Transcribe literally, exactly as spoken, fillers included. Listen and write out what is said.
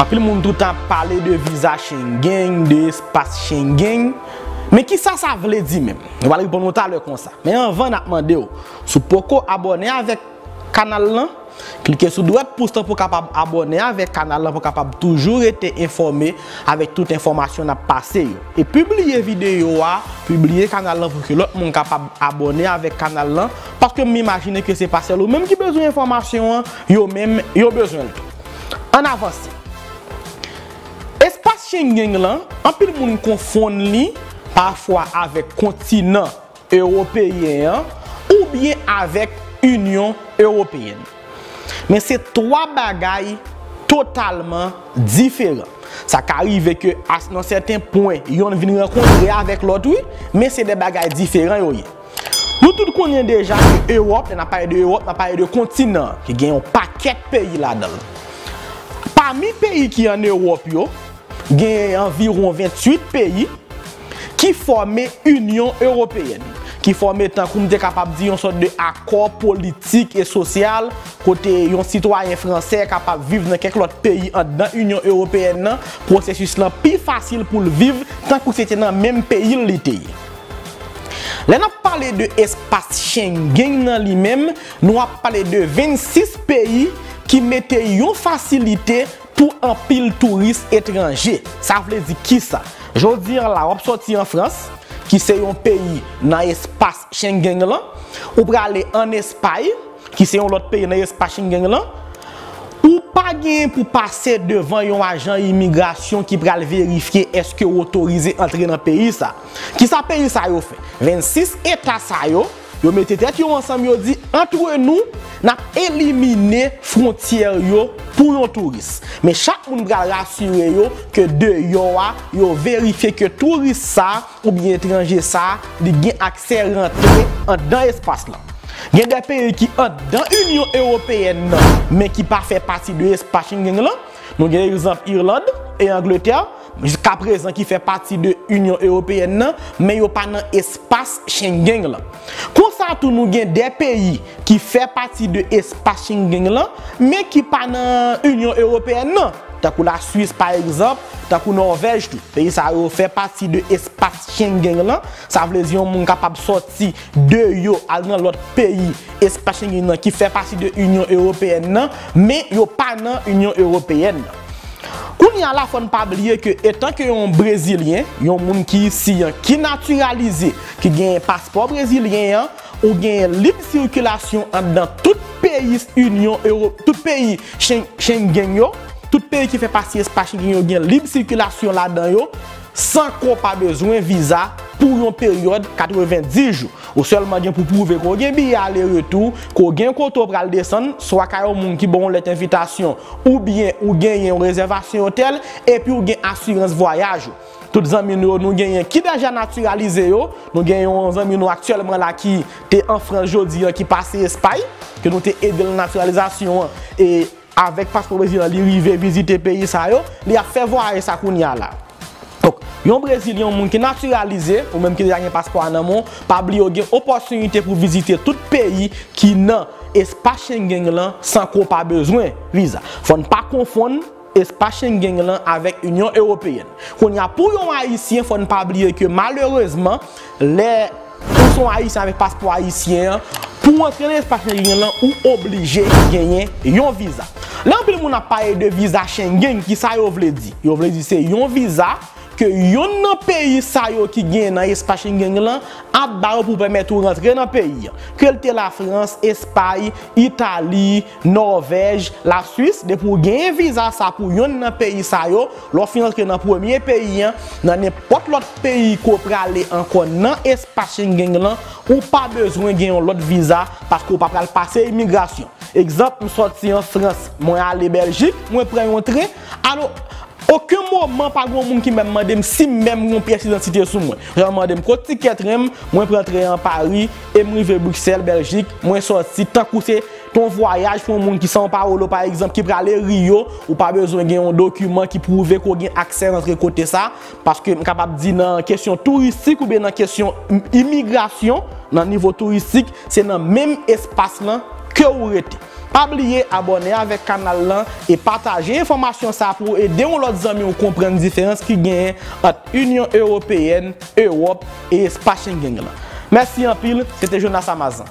Anpil moun toutan ap pale de viza Schengen, de espas Schengen. Men kisa sa vle di menm? Nou pral reponn ou talè konsa. Men anvan n ap mande w, si w poko abòne avèk kanal lan, klike sou dwèt pous lan pou w kapab abòne avèk kanal lan pou w kapab toujou rete enfòme avèk tout enfòmasyon n ap pase yo. E pibliye videyo a, pibliye kanal lan pou ke lòt moun kapab abòne avèk kanal lan, paske m imajine ke se pa sèl ou menm ki bezwen enfòmasyon an, yo menm yo bezwen l tou. Ann avanse. Espas Schengen lan, anpil moun konfonn li pafwa avèk kontinan ewopeyen an oubyen avèk Inyon Ewopeyèn. Men se twa bagay totalman diferan. Sa ka rive ke nan sèten pwen, yonn vin rankontre avèk lòt, wi, men se de bagay diferan yo ye. Nou tout konnen deja ke Ewòp, lè n ap pale de Ewòp, n ap pale de kontinan ki gen yon pakèt peyi ladan l. Pami peyi ki ann Ewòp yo, gen anviwon venntuit peyi ki fòme Inyon Ewopeyèn, ki fòme tankou m te kapab di yon sòt de akò politik e sosyal, kote yon sitwayen fransè kapab viv nan kèk lòt peyi anndan Inyon Ewopeyèn nan, pwosesis lan pi fasil pou l viv tankou se te nan menm peyi l li te ye. Lè n ap pale de espas Schengen nan li menm, nou ap pale de vennsis peyi ki mete yon fasilite pou anpil touris etranje. Sa vle di kisa? Jodi a la, w ap sòti an Frans, ki se yon peyi nan espas Schengen lan, ou prale ann Espay, ki se yon lòt peyi nan espas Schengen lan, ou pa gen pou pase devan yon ajan imigrasyon ki pral verifye èske w otorize antre nan peyi sa. Kisa peyi sa yo fè? Vennsis eta sa yo, yo mete tèt yo ansanm, yo di, antre nou, n ap elimine fwontyè yo pou yon touris. Men chak moun pral rasire yo ke deyò a, yo verifye ke touris sa oubyen etranje sa, li gen aksè rantre anndan espas lan. Gen de peyi ki anndan Inyon Ewopeyèn nan, men ki pa fè pati de espas Schengen lan. Nou gen egzanp Irland e Angletè, jiska prezan ki fè pati de Inyon Ewopeyèn nan, men yo pa nan espas Schengen lan. Konsa tou nou gen de peyi ki fè pati de espas Schengen lan, men ki pa nan Inyon Ewopeyèn nan, tankou Laswis pa egzanp, tankou Nòvèj tou. Peyi sa yo fè pati de espas Schengen lan, sa vle di yon moun kapab sòti deyò al nan lòt peyi espas Schengen nan ki fè pati de Inyon Ewopeyèn nan, men yo pa nan Inyon Ewopeyèn nan. Kounye a la, fò n pa bliye ke etanke yon Brezilyen, yon moun ki isi an, ki natiralize, ki gen paspò brezilyen an, ou gen lib sikilasyon anndan tout peyi Inyon Ewo-, tout peyi Shen-, Schengen yo, tout peyi ki fè pati espas Schengen yo gen lib sikilasyon ladan yo, san ke w pa bezwen viza pou yon peryòd katrevenndis jou. Ou sèlman gen pou pwouve ke w gen biyè ale retou, ke w gen kote w pral desann, swa kay yon moun ki ba w yon lèt envitasyon, oubyen ou genyen yon rezèvasyon otèl, epi w gen asirans vwayaj ou. Tout zanmi nou yo, nou genyen ki deja natiralize yo. Nou gen yon zanmi nou aktyèlman la ki te an Frans jodi an, ki pase Espay, ke nou te ede l nan natiralizasyon an, e avèk paspò brezilyen, li rive vizite peyi sa yo, li ap fè vwayaj sa kounye a la. Donk, yon Brezilyen, yon moun ki natiralize, ou menm ki deja gen paspò a nan men w, pa bliye w gen opòtinite pou vizite tout peyi ki nan espas Schengen lan san ke w pa bezwen viza. Fò n pa konfonn espas Schengen lan avèk Inyon Ewopeyèn. Kounye a, pou yon Ayisyen, fò n pa bliye ke malerezman, lè ou se yon Ayisyen avèk paspò ayisyen an, pou w antre nan espas Schengen lan, ou oblije genyen yon viza. Lè anpil moun ap pale de viza Schengen, kisa yo vle di? Yo vle di se yon viza ke yonn nan peyi sa yo ki genyen nan espas Schengen lan ap ba yo pou pèmèt ou rantre nan peyi an. Ke l te Lafrans, Espay, Itali, Nòvèj, Laswis, depi w genyen viza sa pou yonn nan peyi sa yo, lè w fin antre nan premye peyi an, nan nenpòt lòt peyi ke w prale ankò nan espas Schengen lan, ou pa bezwen gen yon lòt viza paske w pa pral pase imigrasyon. Egzanp, m sòti an Frans, mwen ale Bèljik, mwen pran yon tren. Alò, okenn moman pa gen yon moun ki menm mande m si m menm gen yon pyès idantite sou mwen. Yo mande m kot tikè tren m, mwen pran tren an Pari, e m rive Briksèl, Bèljik, mwen sòti tankou se te yon vwayaj pou yon moun ki São Paulo, pa egzanp, ki prale Riyo, ou pa bezwen gen yon dokiman ki pwouve ke w gen aksè rantre kote sa, paske m kapab di nan kesyon touristik oubyen nan kesyon im-, imigrasyon, nan nivo touristik, se nan menm espas lan ke ou rete. Pa bliye abòne avèk kanal lan e pataje enfòmasyon sa pou ede yon lòt zanmi w konprann diferans ki genyen ant Inyon Ewopeyèn, Ewòp e espas Schengen lan. Mèsi anpil, se te Jonas Amazan.